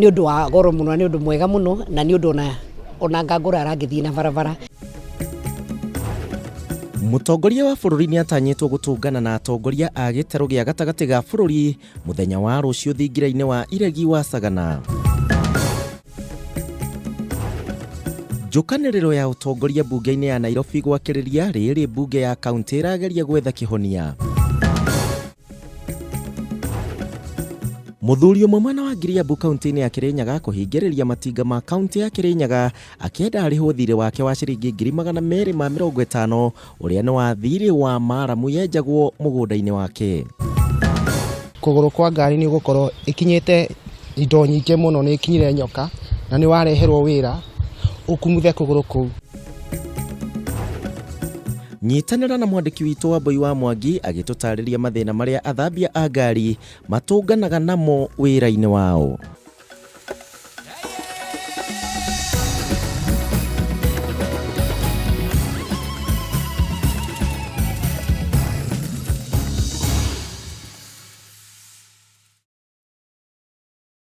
Nĩ ũndũ wa goro mũno na nĩ ũndũ mwega mũno na nĩ ũndũ ona ona ngangũra arangĩthiĩ na barabara. Mũtongoria wa bũrũri nĩ atanyĩtwo gũtũngana na atongoria a gĩtarũ gĩa gatagatĩ ga bũrũri mũthenya wa rũciũ thingira-inĩ wa iregi wa Sagana. Njũkanĩrĩro ya ũtongoria mbunge-inĩ ya Nairobi gwakĩrĩria rĩrĩ mbunge ya kaunti ĩrageria gwetha kĩhonia. Mũthuri ũmwe mwena wa Ngiriambu kaunti-inĩ ya Kirinyaga kũhingĩrĩria matinga ma kaunti ya Kirinyaga akĩenda arĩhwo thirĩ wake wa ciringi 250,000 ũrĩa nĩ wa thirĩ wa maramu yenjagwo mũgũnda-inĩ wake. Kũgũrũ kwa ngari nĩ ũgũkorwo ĩkinyĩte indo nyingĩ mũno, nĩ ĩkinyire nyoka na nĩ wareherwo wĩra ũkumuthe kũgũrũ kũu. Nyitanĩra na mwandĩki witũ Wambũi wa Mwangi agĩtũtarĩria mathĩna marĩa athambia a ngari matũnganaga namo wĩra-inĩ wao.